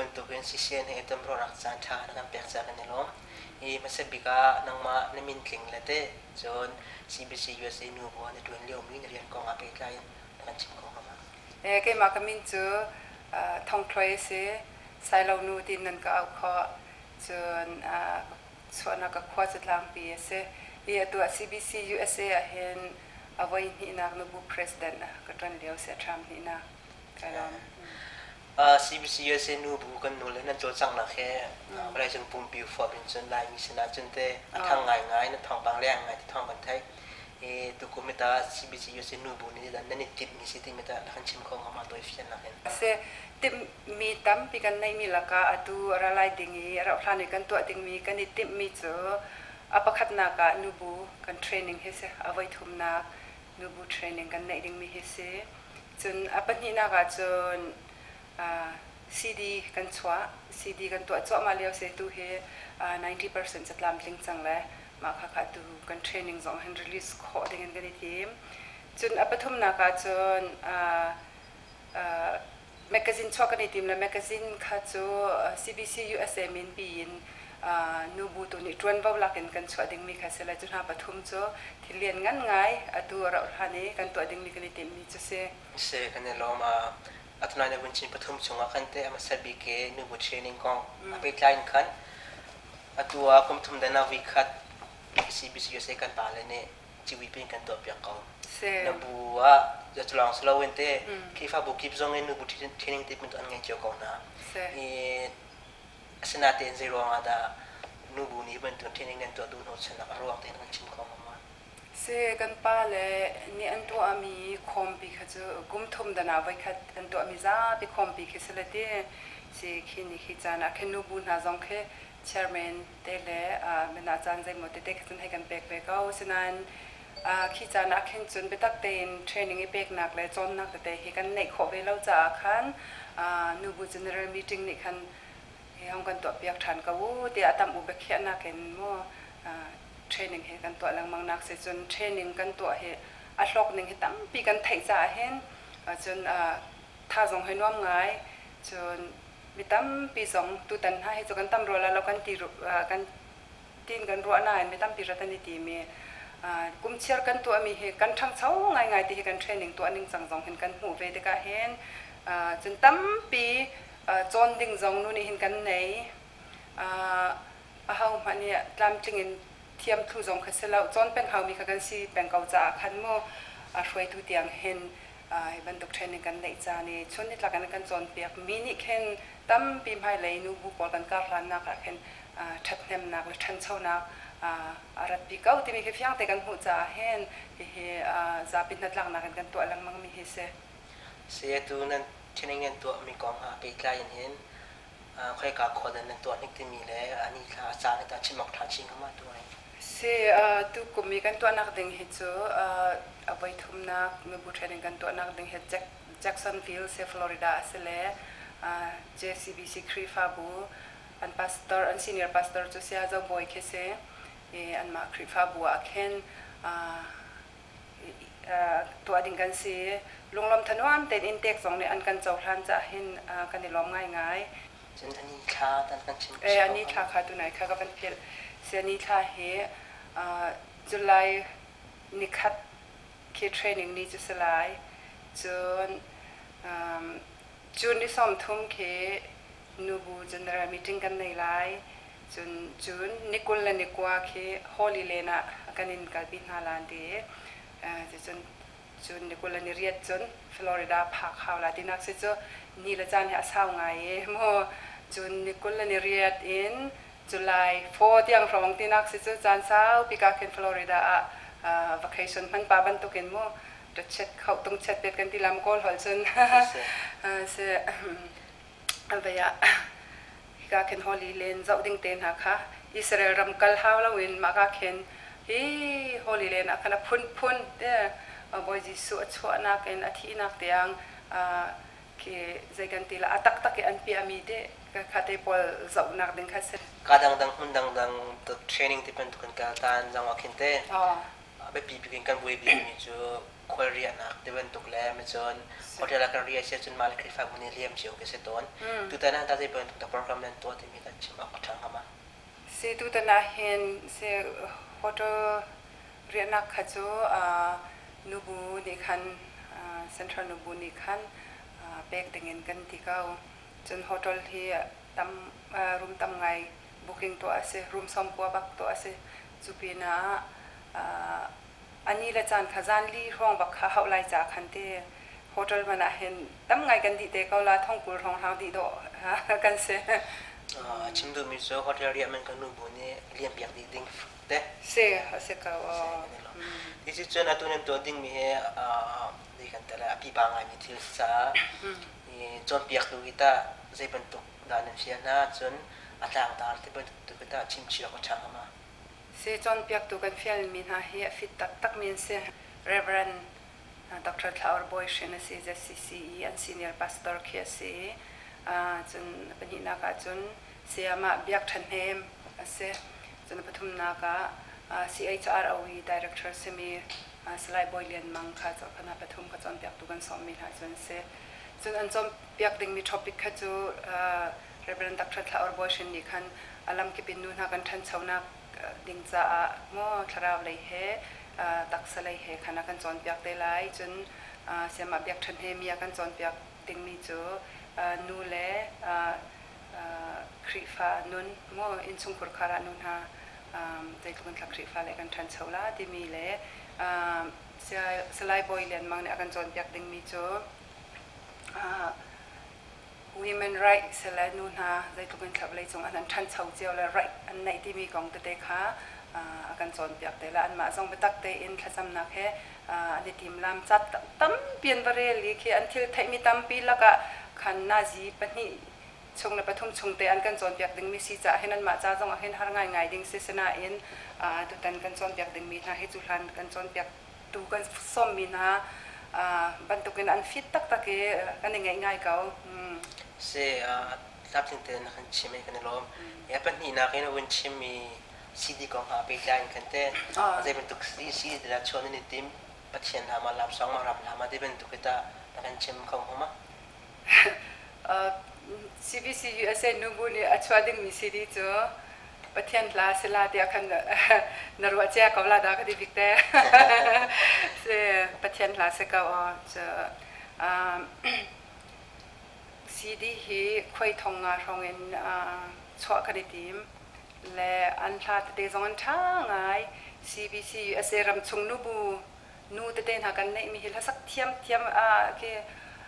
bantukin CCN he tonruahnak caan ṭha na kan pek caah kan i lawm. Hi hmasa bik ah nangmah na min tling le teh cun CBC USA nubu ah na ṭuan liomi na rian kong ah pehtlai in na kan chim kho hnga ma? Keimah ka min cu Thong Thluai a si. Sailo nu tiin nan ka auh khawh. Cun chuahnak ka khua cu tlangpi a si. Hi atu ah CBC USA ah hin a voi hnihnak nubu president ka ṭuan lio si a ṭham hnihnak. Ka lawm. CBC USA nubu kan nu le nan cawlcanghnak he vawleicung pumpi huap in cun Laimi sinah cun te a thang ngaingai na thawngpang leng ngai ti thawng kan theih. I tukum ita CBC USA nubu nih nan i timhmi si timi ta na kan chim kho hnga ma tawi fiannak in? Si timhmi tampi kan neihmi lakah atu a ra lai ding i a rauh hlan i kan tuah dingmi kan i timhmi cu a pakhatnak ah nubu kan training hi si a voi thumnak nubu training kan neih dingmi hi si. Cun a pahnihnak ah cun CD kan chuah. CD kan tuah cuahmah lio si tu hi 90% ca tlamtling cang le mah kha kha tu kan training zong hin release khawh ding in kan i tim. Cun a pathumnak ah cun magazine chuah kan i tim le magazine kha cu CBC USA min pi in nubu tu nih ṭuanvo lak in kan chuah dingmi kha si le cu hna pathum cu thil lian ngan ngai atu a rauh hlan i kan tuah dingmi kan i timhmi cu si. Si kan i lawm. Atunai na vun chin pathum chungah khan te hmasa bik i nubu training kong a pehtlai in khan atu ah kum thum dan ah vikhat CBC USA kan pa le nih ciwi pin kan tuah piak ko. Na bu ah culawng si loin te Khrihfabu kip zong in nubu training te pin an ngei cio ko hna. I asinain zei ruangah dah nubu nih bantuk training nan tuah duh hnawhchannak a ruang tein kan chim kho hnga maw? Si kan pa le nih an tuahmi khawmpi kha cu kum thum dan ah voikhat an tuahmi zapi khawmpi khi si le ti si khi ni khi caan ah khin nubu hna zong khi chairman te le mina caan zeimaw tete kha cun hei kan pek ve ko. Sinain khi caan ah khin cun biatak tein training i peknak le cawnnak tete hi kan neih khawh ve lo caah khan nubu general meeting nih khan hi hong kan tuahpiak ṭhan ko u tiah tam u biakhiahnak in mu training hi kan tuah lengmang nak si cun training kan tuah hi a hlawk ning hi tampi kan theih caah hin cun tha zong hi nuam ngai cun mi tampi zong tutan hna hi cu kan tam rua la lo kan ti kan tin kan ruah nain mi tampi rat an i timi kum chiar kan tuahmi hi kan ṭhangcho ngaingai ti hi kan training tuah ning cang zong hin kan hmuh ve tikah hin cun tampi cawn ding zong nu nih hin kan nei aho hmanh nih tlamtling in thiam thlu zong kha si lo cawn peng haumi kha kan si peng ko caah khan mu hruaitu tiang hin hi bantuk training kan neih caan i chun nitlak in kan cawnpiak mi nih khin tampi hmailei nubu pawl kan kar hlannak ah khin ṭhathnemnak le ṭhanchonak a ratpi ko timi khi fiang te kan hmuh caah hin hihi zapi hnatlaknak in kan tuah lengmang mi hi si. Saya tu nan training nan tuahmi kong ah pehtlai in hin khoika khua dah nan tuah hnik timi le a ni thla a caan hi chim awk ṭha chin hnga ma tu ai? Si, tu kum i kan tuahnak ding hi cu a voi thumnak mibu training kan tuahnak ding hi Jacksonville, si Florida a si le JCBC Khrihfabu an pastor, an senior pastor cu Saya Zo Bawi khi si. I anmah Khrihfabu ah khin tuah ding kan si. Lunglawm thanuam tein inntek zong nih an kan cohlan caah hin kan i lawm ngaingai. Cun a ni thla tan kan chim. Eh, a ni thla kha tunai kha ka van philh. Si a ni thla hi July nikhat khi training ni cu si lai. Cun June ni 30 khi nubu general meeting kan nei lai. Cun cun ni 29 khi Holy Land ah kan in kalpi hna la an ti i cucun cun ni 28 cun Florida phak hau la tinak si cu ni le caan hi a sau ngai i mu cun ni 28 in July 4 tiang hrawng tinak si cu caan saupi ka khin Florida ah vacation hman pa bantukin mu chet khau tung chet pet kan ti lam kawl hol cun si vei ah hika khin Holy Land zoh ding te hna kha Israel ram kal hau loin mah ka khin hi Holy Land ah khan a phunphun te Bawi Jesuh a chuahnak in a thihnak tiang khi zei kan ti la a taktak i an piahmi te kha te pawl zohnak ding kha si. Ka dangdang hmun dangdang training ti bantuk kan kal tan zong ah khin te. Biapi bik in kan buai bikmi cu khualriahnak ti bantuk le cun hotel ah kan riah si ahcun mah le Khrihfabu nih liam cio khi si tawn. Tutan ah tah zei bantuk dah program nan tuah timi kan chim awk a ṭha hnga ma? Si tutan ah hin si hotel riahnak kha cu nubu nih khan Central nubu nih khan pek dingin kan ti ko. Cun hotel hi tam room tam ngai booking tuah a si, room 90 bak tuah a si. Cu pinah a ni le caan kha zan li hrawng bak kha hauh lai ca khan te hotel man ah hin tam ngai kan dih te ko la 40,000 hrawng hlang dih dawh kan si. Chim duhmi cu hotel riah man kan nubu nih liam piak dih ding te. Si, a si ko. Hi cu cun atu nan tuah dingmi hi zei kan tel a pipa ngaimi thil si caah cawnpiaktu hi tah zei bantuk dah nan fial hna cun a tlangtar ti bantuk hi tah chimchih awk a ṭha hnga ma? Si cawnpiaktu kan fialmi hna hi a fit taktakmi an si. Reverend Dr. Thlaur Bawi Hrin a si, ZCC i an senior pastor khi a si. Cun pahnihnak ah cun Sayamah Biak Ṭha Hnem a si. Cun pathumnak ah CHRO i director simi Salai Bawi Lian Mang kha cu hna pathum kha cawnpiaktu kan sawmmi hna cu an si. Cun an cawnpiak dingmi topic kha cu Reverend Dr. Thla Or Bawi Hrin nih khan a lamkip in nu hna kan ṭhanchonak ding caah maw thlarau lei he taksa lei he khan a kan cawnpiak te lai. Cun Sayamah Biak Ṭha Hnem i a kan cawnpiak dingmi cu nu le Khrihfa nun maw innchungkhur khar ah nu hna zeitluk in thla Khrihfa le kan ṭhancho la timi le Salai Bawi Lian Mang nih a kan cawnpiak dingmi cu women right sile nu hna zeitluk in thla vawlei cung ah an ṭhancho cio le right an neih timi kong tete kha a kan cawnpiak te la anmah zong biatak tein thlacamnak he an i timlam cat tampi an va rel i khi an thil theihmi tampi lakah khan nazi pahnih chung le pathum chung te an kan cawnpiak dingmi si caah hin anmah ca zong ah hin har ngaingai ding si sinain tutan kan cawnpiak dingmi hna hi cu hlan kan cawnpiak tu kan sawmmi hna bantukin an fit taktak i kan i ngeih ngai ko. Si tlamtling tein na kan chim i kan i lawm. Ya pahnihnak in vun chimmi CD kong ha pehtlai in khan te zei bantuk CD dah chuah nan i tim Pathian hla ma lap song ma rap hla ma ti bantuk hi tah na kan chim kho hnga ma? CBC USA nubu nih a chuah dingmi CD cu Pathian hla si la tiah khan na ruah cia ko la dah ka ti bik te. Si Pathian hla si ko cu CD hi khuai thong nga hrawng in chuah kan i tim. Le an hla tete zong an ṭha ngai. CBC USA ramchung nubu nu tete hna kan neihmi hi hlasak thiamthiam khi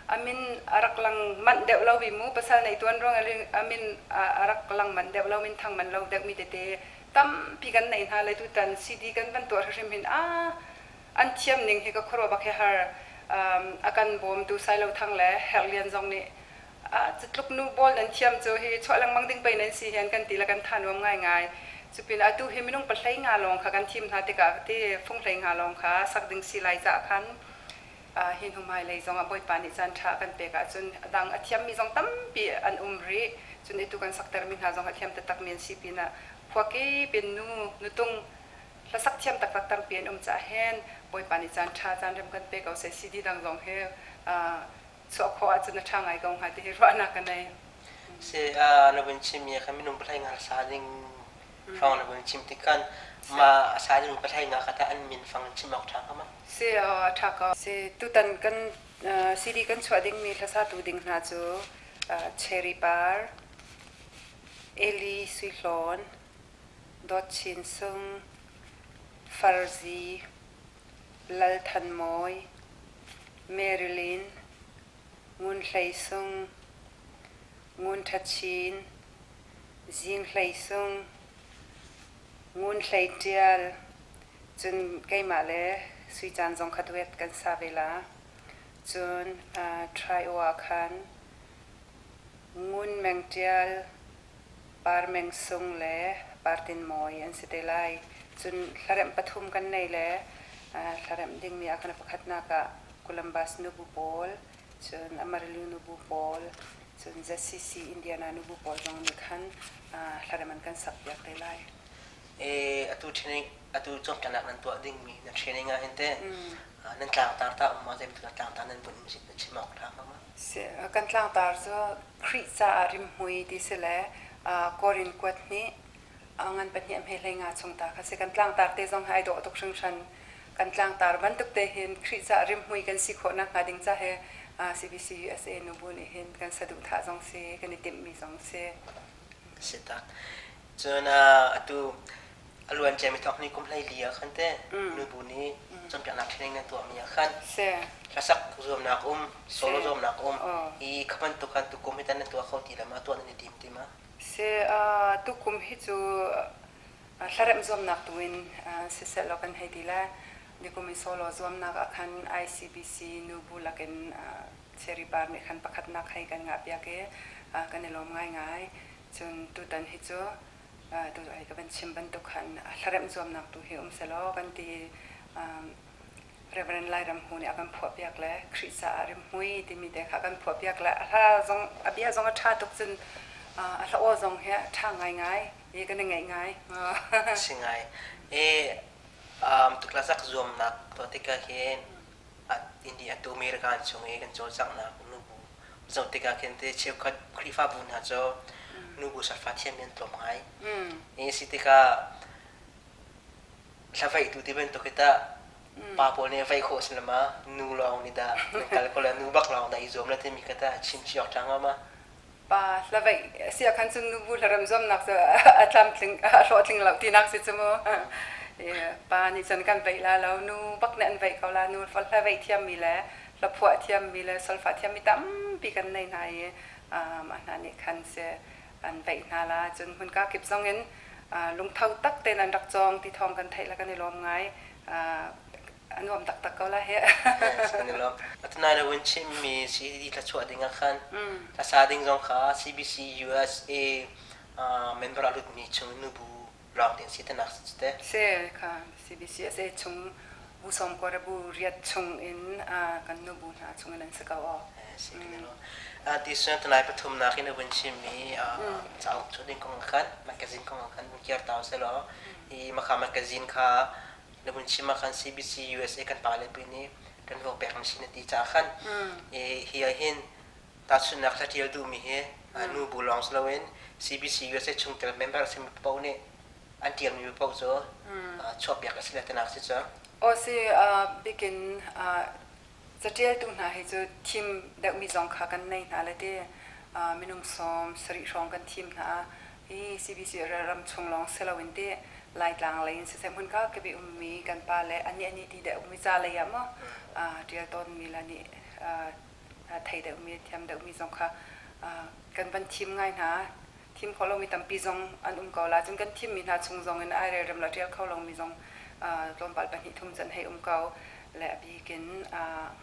a min a rak lang manh deuh lo mi mu pasal nei tuan ruang a min a rak lang manh deuh lo min thang man lo deuh mi tete tampi kan neih hna le tutan CD kan van tuah hrim hin a an thiam ning hi ka khuaruah bak he har a kan bawmtu Sailo Thang le Herlian zong nih Cutluk nu pawl nan thiam cu hi chuah lengmang ding pei nan si hi an kan ti le kan tha nuam ngaingai. Cupin atu hi minung pahlei nga lawng kha kan thim hna tikah ti fung hlei nga lawng kha sak ding si lai caah khan hi hnu hmailei zong ah Bawipa nih caan ṭha a kan pek ahcun a dang a thiammi zong tampi an um rih. Cun atu kan saktermi hna zong a thiam taktakmi an si pinah khua kip in nu nutung hlasak thiam taktak tampi an um caah hin Bawipa nih caan ṭha caan rem kan pe ko seh CD dang zong hi chuah khawh ahcun a ṭha ngai ko hnga ti hi ruahnak ka nei. Si na vun chimmi kha minung pahlei nga sa ding hrawng na vun chim tik khan ma a sa ding pahlei nga kha tah an min fang chim awk ṭha hnga ma? Si a ṭha ko. Si tutan kan CD kan chuah dingmi hlasatu ding hna cu Cherry Par, Eli Sui Hlawn, Dawt Chin Sung, Farzi, Lal Than Mawi, Marilyn, Ngun Hlei Sung, Ngun Ṭha Chin, Zing Hlei Sung, Ngun Hlei Ṭial, cun keimah le Sui Caan zong kha duet kan sa ve la. Cun trio ah khan Ngun Meng Ṭial, Par Meng Sung le Par Tin Mawi an si te lai. Cun hlaremh pathum kan nei le hlaremh dingmi ah khan pakhatnak ah Columbus nubu pawl, cun Amarillo nubu pawl, cun ZCC Indiana nubu pawl zong nih khan hlaremh an kan sakpiak te lai. E atu training atu cawnpiaknak nan tuah dingmi na training ah hin teh nan tlangtar ta um ma zei bantuk tlangtar nan bunh mi na chim awk ṭha hnga ma? Kan tlangtar cu Khrih caah rimhmui ti si le Korin kuat nih ngan pahnih a hme hlei nga chung ta kha si. Kan tlangtar te zong hi ai dawh tuk hringhran. Kan tlangtar bantuk te hin Khrih caah rimhmui kan si khawh nakhnga ding ca he CBC USA nubu nih hin kan saduhthah zong si, kan i timhmi zong si. Si tak. Cun atu a luan ciami thawk ni kum 14 ah khan te nubu nih cawnpiaknak training nan tuahmi ah khan hlasak zuamnak um, solo zuamnak um i kha bantuk khan tukum hi tan nan tuah kho ti le ma tuah nan i tim ti ma? Si tukum hi cu hlaremh zuamnak tu in siseh law kan hei ti le nikum i solo zuamnak ah khan ICBC nubu lakin Cherry Par nih khan pakhatnak hei kan ngah piak i kan i lawm ngaingai. Cun tutan hi cu tu ai ka van chim bantuk khan hlaremh zuamnak tu hi um selaw kan ti. Reverend Lairam Hu nih a kan phuahpiak le Khrih caah rimhmui timi te kha a kan phuahpiak le a hla zong a bia zong a ṭha tuk cun a hla aw zong hi a ṭha ngaingai i kan i ngaih ngai. Si ngai. E tuklasak zuamnak tuah tikah hin India atu American chung i kan cawlcanghnak nubu zoh tikah khin te cheukhat Khrihfabu hna cu nubu safa thiam an tlawm ngai. I si tikah hlavaihtu ti bantuk hi tah pa pawl nih vaih khawh si lama nu lawng nih dah nan kal ko le nu bak lawng dah i zuam le timi kha tah chim chih awk ṭha hnga ma? Pa hlavaih si ahkhan cun nubu hlarem zuamnak cu a tlamtling a hlawhtling lo tinak si cu mu. Pa nih cun kan veih la lo nu bak nih an veih ko la nu hlavaih thiammi le hlaphuah thiammi le solfa thiammi tampi kan nei hna i mah hna nih khan si an veih hna la cun hmunka kip zong in lungtho tak tein an rak cawng ti thawng kan theih le kan i lawm ngai a nuam taktak ko la hi. Kan i lawm. Atunai na vun chimmi CD thlachuah ding ah khan hlasa ding zong kha CBC USA member a lutmi chung nubu lawng ding si tanak si te. Si kha CBC USA chung bu sawm ko bu riat chung in kan nubu hna chung in an si ko aw. Si kan i lawm. Ti sun tunai pathumnak in a vun chimmi cauk chuah ding kong khan magazine kong khan vun kiar tau selaw i makha magazine kha na vun chim ah khan CBC USA kan pale pi nih kan vok pek mi si na ti caah khan hi ah hin tahchunhnak hla ṭial duhmi hi nu bu lawng si loin CBC USA chungtel member a simi paoh nih an ṭialmi paoh cu chuahpiak a si le tinak si cu. Aw si bikin Catialtu hna hi cu thim deuhmi zong kha kan nei hna le ti minung 70 hrawng kan thim hna. Hi CBC ram chung lawng si loin ti Laitlang lei in siseh hmunka kip i ummi kan pa le anih anih ti deuhmi ca lei ah maw ṭial tawnmi le nih thei deuhmi thiam deuhmi zong kha kan van thim ngai hna. Thim khawh lomi tampi zong an um ko la. Cun kan thimmi hna chung zong in ai relrem le ṭial kho lomi zong tlawmpal pahnih thum cu an hei um ko. Le a bik in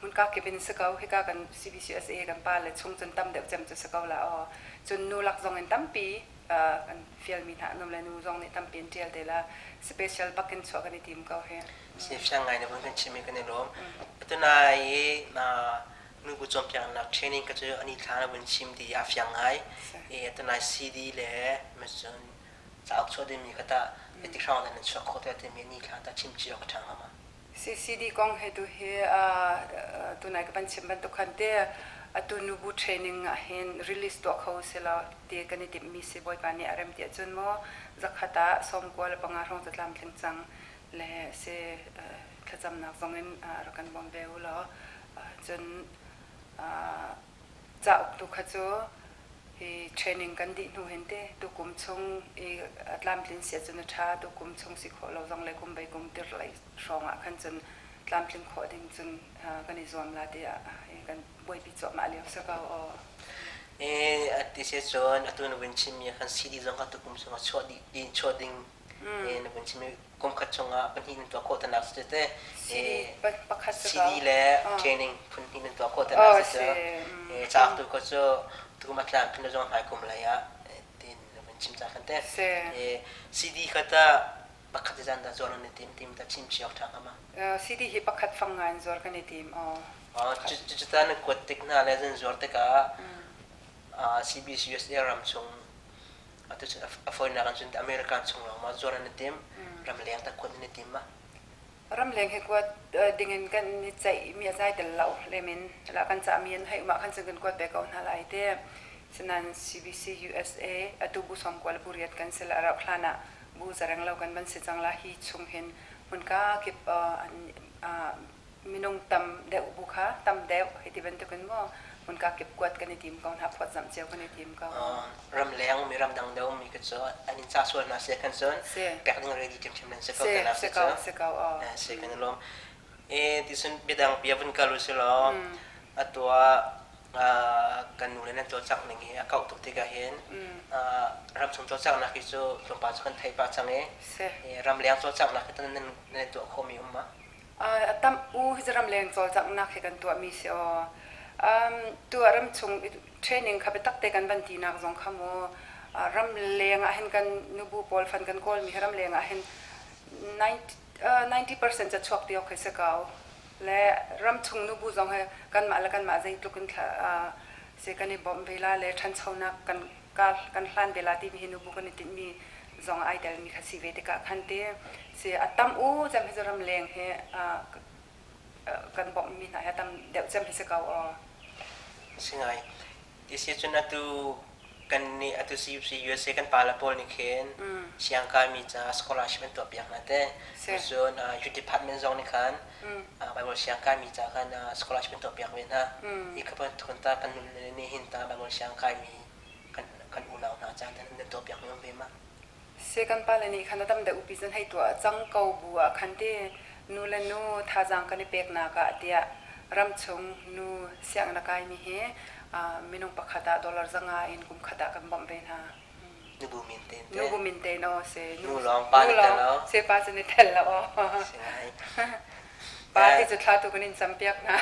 hmunka kip in si ko. Hika kan CBCUSA kan pa le chung cun tam deuh cem cu si ko la aw. Cun nu lak zong in tampi kan fialmi hna an um le nu zong nih tampi an ṭial te la. Special bak in chuah kan i tim ko hi. Sifiang ngai na vun kan chim i kan i lawm. Atunai i nubu cawnpiaknak training ka cu ani thla na vun chim ti a fiang ngai. I tunai CD le cun cauk chuah dingmi kha tah ti hrang nan chuah khawh te timi ni thla ta chim cio ka ṭha hnga ma? CCD kong he tu hi tunai ka van chim bantuk khan te atu nubu training ah hin release tuah kho silo ti kan i timhmi si Bawipa nih a rem ti ahcun maw zakhat ah 95 le 5 hrawng cu tlamtling cang le si thlacamnak zong in rak kan bawm ve u law Cun cauk tu kha cu hi training kan dih hnu hin te tukum chung i tlamtlin si ahcun a ṭha tukum chung si khawh lo zong le kum bei kum tir lei hrawng ah khan cun tlamtling khawh ding cun kan i zuam la tiah kan buaipi cuahmah lio si ko aw. E ati se cun atu na vun chimmi khan CD zong kha tukum chung ah chuah dih chuah ding na vun chim kum khat chungah pahnih nan tuah khawh tanak si te CD le training phun hnih nan tuah khawh tanak si cu caak tu ko cu tukum a tlang phun zong hmai kum lei ah tin na vun chim ca khan te CD kha ta pakhat zan da zuar nan tim tim ta chim chiok ṭha ma CD hi pakhat fang ngai in zuar kan i tim aw cu ta nan kuat tik hna le zan zuar tikah CBCUSA ram chung. Atu cun a fawinak in cun American chung lawng ma zuar an i tim, ramleng ta kuat an i tim ma? Ramleng he kuat dingin kan i ceihmi a zai tel lo lemin la kan cahmi an hei um ah khan cun kan kuat ve ko hna lai te. Sinain CBC USA atu bu sawmkua le bu riat kan si le a rauh hlan ah bu zareng lo kan van si cang la hi chung hin hmunka kip minung tam deuh bu kha tam deuh hei ti bantukin maw hmunka kip kuat kan i tim ko hna phawtzamh cio kan i tim ko. Ramleng mi ramdang deuh mi ka cu an in ca sual hna se khan cun pek ding ready ṭhimṭhim nan si ko te si ko si ko si kan i lawm. E ti sun biadang bia vun kal u si law atu ah kan nu le nan cawlcangh ning hi a kauh tuk tikah hin ramchung cawlcanghnak hi cu tlawmpal cu kan theih pah cang i ramleng cawlcanghnak hi nan nan tuah khawhmi um ma? A tam u hi ramleng cawlcanghnak hi kan tuahmi si aw. Tu ah ramchung training kha biatak te kan van tinak zong kha mu ramleng ah hin kan nubu pawl fan kan kawlmi hi ramleng ah hin 90% ca chuak ti awk khi si ko. Le ramchung nubu zong hi kanmah le kanmah zeitluk in si kan i bawmh ve la le ṭhanchonak kan kan hlan ve la timi hi nubu kan i tinhmi zong ai telmi kha si ve tikah khan ti si a tam u cem hi cu ramleng hi kan bawmhmi hna hi a tam deuh cem hi si ko aw. Si ngai. Ti si cun atu kan nih atu CUC USA kan pala pawl nih khin siangkaimi ca scholarship an tuah piak hna te. Cun youth department zong nih khan Bible siangkaimi ca khan scholarship an tuah piak ve hna. Hi kha bantuk ta kan nule nih hin ta Bible siangkaimi kan kan unau hna ca nan tuah piak mi um ve ma? Si kan pale nih khan a tam deuh upi cun hei tuah cang ko bu ah khan ti nu le nu thazaang kan i peknak ah tiah ramchung nu sianginn a kaimi hi minung pakhat ah dollar 500 in kum khat ah kan bawmh ve hna. Nubu min te. Nubu min te no si. Nu lawng pa ni tel lo. Si pa cu ni tel lo. Pa ti cu thla tu kan in campiak hna.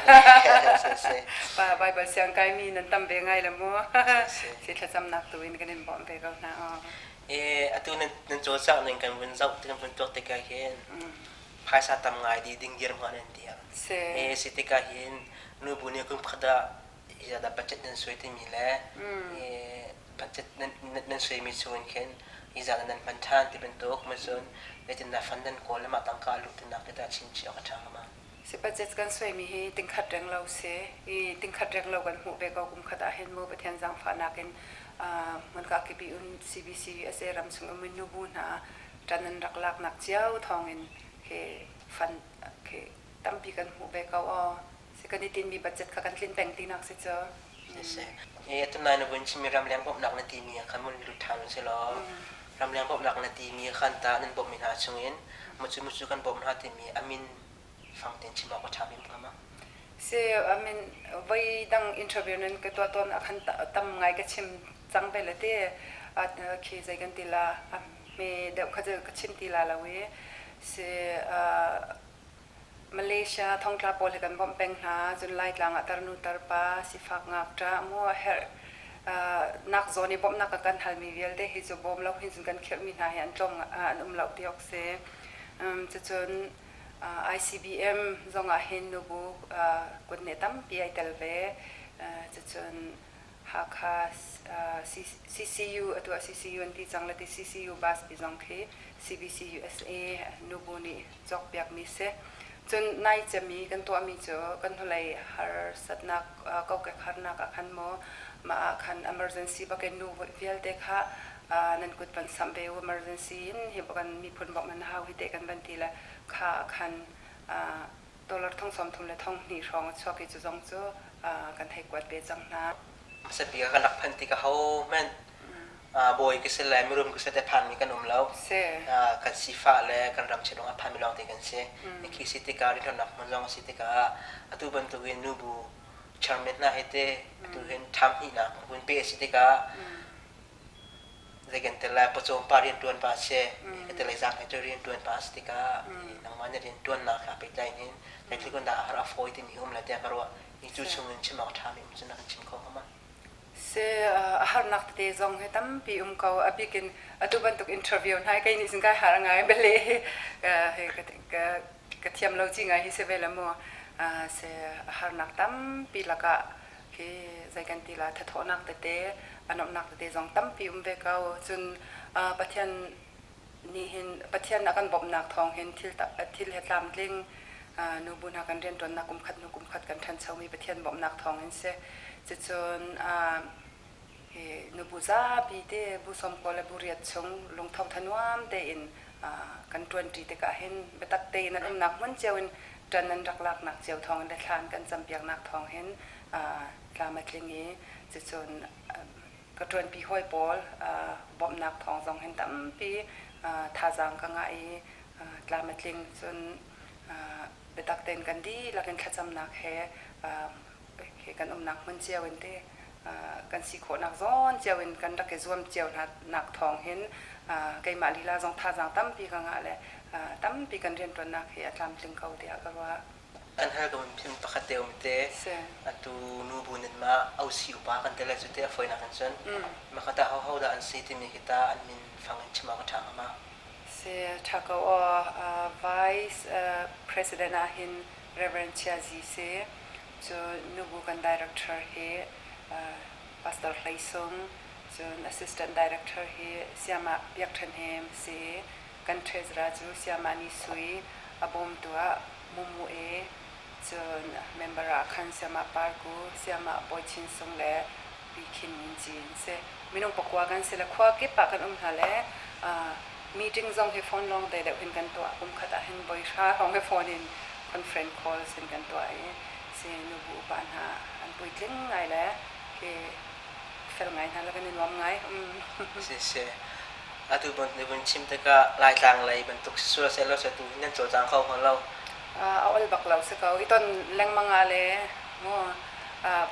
Pa Bible siang kaimi nan tam ve ngai le mu. Si thlacamnak tu in kan in bawmh ve ko hna. E atu nan nan cawlcangh ning kan vun zoh kan vun tuak tikah hin phaisa tam ngai di ding dirhmun an ti. E si tikah hin nubu nih kum khat ah zeidah budget nan suai timi le budget nan nan suaimi chungin khin izah nan hman ṭhan ti bantuk macun zeitindah fund nan kawl le mah tangka luh tinak te dah chimchih awk a ṭha hnga ma? Si budget kan suaimi hi tingkhat reng lo si i tingkhat reng lo kan hmuh ve ko kum khat ah hin mu Pathian zaangfahnak in hmunka kipi un CBC USA ram chung um in nubu hna ṭan an rak laknak cio thawngin khi fund khi tampi kan hmuh ve ko aw. Si kan i tinmi budget kha kan tlin peng tinak si cu. Si. E tunai na vun chimmi ramleng bawmhnak na timi ah khan mun lut ṭhan si law ramleng bawmhnak na timi khan ta nan bawmhmi hna chungin mucu mucu kan bawmh hna timi amin fang tein chim awk a ṭha bik hnga ma? Si amin voi dang interview nan ka tuah tawn ah khan tam ngai ka chim cang ve le ti khi zei kan ti la a hme deuh kha cu ka chim ti la lo i si Malaysia thongtla pawl hi kan bawmh peng hna. Cun Laitlang ah tarnu tarpa, sifak ngakṭah, mu a herh nak zawn i bawmhnak a kan halmi vialte hi cu bawm lo hin cun kan khirhmi hna hi an tlawm an um lo ti awk si. Cucun ICBM zong ah hin nubu kutneh tampi ai tel ve. Cucun Hakha CCU atu ah CCU an ti cang le ti CCU bus pi zong khi CBC USA nubu nih cawkpiakmi si. Cun nai cemi kan tuahmi cu kan hnulei harsatnak kokek harnak ah khan maw mah ah khan emergency bakin nu vialte kha nan kut van samh ve u emergency in hi kan miphun bawmh nan hau hi te kan van ti le kha ah khan dollar thong 30 le thong hnih hrawng a chuak i cu zong cu kan hei kuat ve cang hna. Hmasa bik ah kan rak phanh tik aho hmanh bawi ka si le mirum ka si te phanmi kan um lo. Kan sifah le kan ram chiat a phanmi lawng te kan si. Khi si tikah rianṭuannak hmun zong a si tikah atu bantukin nubu chairman hna he te atu hin ṭham hnihnak vun pe a si tikah zei kan tel lai pawcawm pa rianṭuan pa si ka tel zang he cu rianṭuan pa si tikah nangmah na rianṭuannak he aa pehtlai hin zeitluk in dah a har a fawi timi um le tiah ka ruah i cu chung in chim awk ṭhami um cu na kan chim kho hnga ma? Si a harnak tete zong hi tampi um ko. A bik in atu bantuk interview hna kei nih cun kai har ngai bele hi ka thiam lo ci ngai hi si ve le mu. Si a harnak tampi lakah khi zei kan ti la thathawhnak tete a A nuamhnak tete zong tampi um ve ko. Cun Pathian nih hin Pathian a kan bawmhnak thawng hin thil thil he tlamtling nubu hna kan rianṭuannak kum khat hnu kum khat kan ṭhanchomi Pathian bawmhnak thawng in si. Cucun nubu zapi te bu sawmkua le bu riat chung lungtho thanuam tein kan ṭuanṭi tikah hin biatak tein an umnak hmun cio in ṭan an rak laknak cio thawng in le thla an kan campiaknak thawng hin tlam a tling i cucun ka ṭuanpi hawi pawl bawmhnak thawng zong hin tampi thazaang ka ngah i tlam a tling. Cun biatak tein kan dihlak in thlacamnak he he kan umnak hmun cio in te kan si khawhnak zawn cio in kan rak i zuam cio hna nak thawng hin keimah lila zong thazaang tampi ka ngah le tampi kan rianṭuannak hi a tlamtling ko tiah ka ruah. Kan hal ko phim pakhat te um te atu nubu nan ma ausi upa kan te le cu te a foinak in cun makata ho ho dah an si timi khi ta an min fang in chim awk a ṭha hnga ma? Si ṭha ko aw. Vice President ah hin Reverend Chia Zi si. Cu nubu kan director hi Pastor Hlei Sung, cun Assistant Director hi Siamah Biak Ṭhen Hem si. Kan treasurer cu Siamah Ni Sui, a bawmtu ah Mumu E, cun member ah khan Siamah Parku, Siamah Bawi Chin Sung le Pi Khin Min Ci an si. Minung pakua kan si le khua kip ah kan um hna le meeting zong hi phone lawng te deuh hin kan tuah. Kum khat ah hin voi hra hrawng hi phone in conference calls in kan tuah i si nubu upa hna an puitling ngai le khi fel ngai hna le kan i nuam ngai. Siseh, atu na vun chim tikah Laitlang lei bantuk si sual sehlaw tu hi nan cawlcang kho hnga lo. A ol bak lo si ko. I ton lengmang ah le mu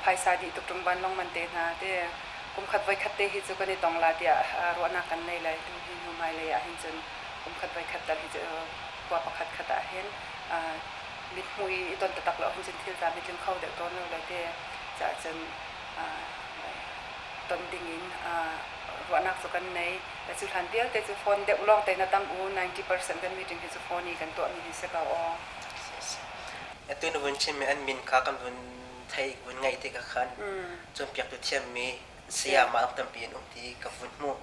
phaisa dih tuk ṭung vanlawng man te hna te kum khat voi khat te hi cu kan i tong la tiah ruahnak kan nei lai. Tu hi hnu hmailei ah hin cun kum khat voi khat tal hi cu khua pakhat khat ah hin mithmuh i i ton taktak lo ahcun cun thil tlam hi tling kho deuh tawn lo le te caah cun ton dingin ruahnak cu kan nei. Cu hlan vialte cu phone deuh lawng te na tam u 90% kan meeting hi cu phone i kan tuahmi hi si ko aw. Atu na vun chimmi an min kha kan vun thei vun ngaih tikah khan cawnpiaktu thiammi sayama tampi an um ti ka vun hmuh.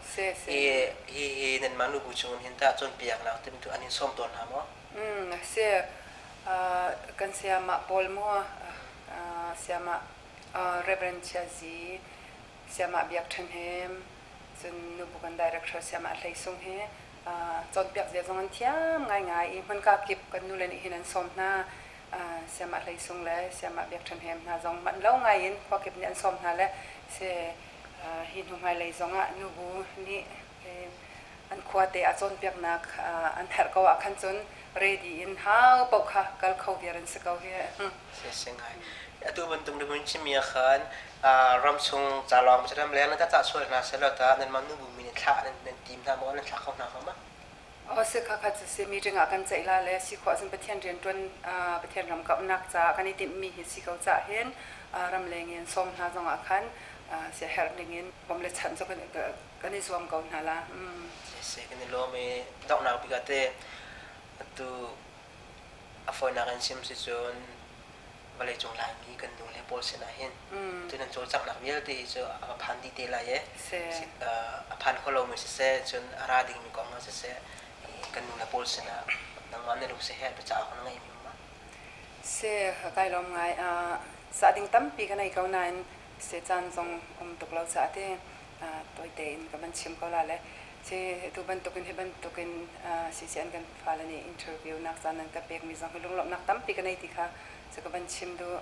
Hi hi nanmah nubu chung hin tah cawnpiaknak tintu an in sawm tawn hna maw? Si kan sayama pawl mu sayama Reverend Chia Zi, Siamah Biak Ṭhen Hem, cun nubu kan director Siamah Hlei Sung hi cawnpiak zia zong an thiam ngaingai i hmunka kip kan nule nih hin an sawm hna. Siamah Hlei Sung le Siamah Biak Ṭhen Hem hna zong manh lo ngai in khua kip nih an sawm hna le si hi hnu hmailei zong ah nubu nih an khuate ah cawnpiaknak an herh ko ah khan cun ready in hau paoh kha kal kho viar an si ko hi. Si ngai. Atu bantuk na vun chimmi ah khan ramchung ca lawng ram leng nan ta sual hna selaw ta nanmah nubu mi nih thlah nan tim hna maw nan thlah kho hna hnga ma? Aw si kha kha cu si meeting ah kan ceih la le si khawh ahcun Pathian rianṭuan Pathian ram kauhnak caah kan i timhmi hi si ko cah hin ramleng in sawm hna zong ah khan siaherh ding in bawm le chanh cu kan i zuam ko hna la. Si kan i lawm i donghnak bik ah te atu A fawinak in chim si cun vawleicung Laimi kan nu le pawl sinah hin tu nan cawlcanghnak vialte hi cu a va phan dih te lai i a phan kho lomi siseh cun a ra dingmi kong ah siseh kan nu le pawl sinah nangmah na lung siheh biacah awk na ngeihmi um ma? Si, kai lawm ngai. Sah ding tampi ka nei ko nain se caan zong um tuk lo caah te tawi tein ka van chim ko la le Si tu bantukin hi bantukin CCN kan fale nih interview nak caan nan ka pekmi zong hi lunglawmhnak tampi ka nei ti kha cu ka van chim duh.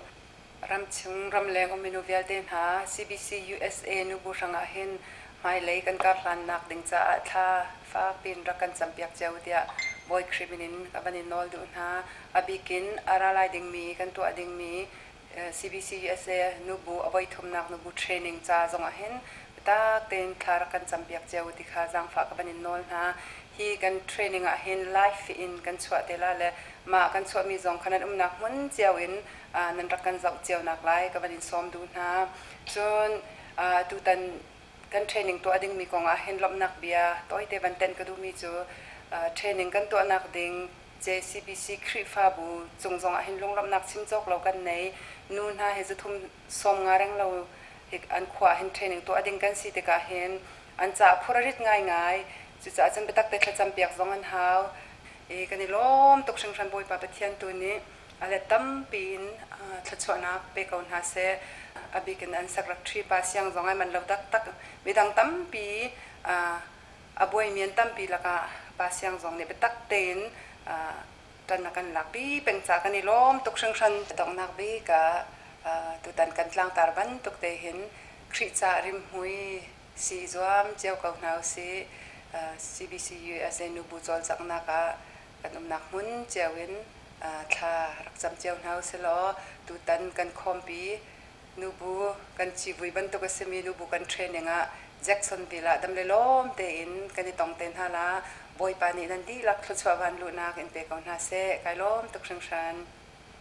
Ramchung ramleng um minu vialte hna CBC USA nubu hrangah hin hmailei kan karhlannak ding caah thla fakpiin rak kan campiak cio tiah Bawi Khrih min in ka van in nawl duh hna. A bikin a ra lai dingmi kan tuah dingmi CBCUSA nubu a voithumnak nubu training ca zong ah hin biatak tein thla rak kan campiak cio ti kha zaangfah ka van in nawl hna. Hi kan training ah hin live in kan chuah te la le mah kan chuahmi zong kha nan umnak hmun cio in nan rak kan zoh cio nak lai ka van in sawm duh hna. Cun tutan kan training tuah dingmi kong ah hin lawmhnak bia tawite van tenh ka duhmi cu training kan tuahnak ding JCBC Khrihfabu cung zongah hin lunglawmhnak chim cawk lo kan nei. Nu hna hi zathum 50 reng lo Hi an khua hin training tuah ding kan si tikah hin an ca phur a rit ngaingai. Cucaah cun biatak te thlacam piak zong an hau. I kan i lawm tuk hringhran Bawipa Pathian tu nih a let tampi in thluachuahnak pe ko hna seh. A bik in an secretary pa siang zong ai man lo taktak. Midang tampi a buaimi an tampi lakah pa siang zong nih biatak tein ṭan a kan lakpi peng ca kan i lawm tuk hringhran. Donghnak bik ah tutan kan tlangtar bantuk te hin Khrih ca rimhmui si zuam cio ko hna usih. CBC USA nubu cawlcanghnak ah kan umnak hmun cio in thla rak cam cio hna usih law tutan kan khawmpi nubu kan civui bantuk a simi nubu kan training ah Jacksonville ah dam le lawm tein kan i tong te hna la. Bawipa nih nan dihlak thluachuah van luhnak in pe ko hna seh. Kai lawm tuk hringhran.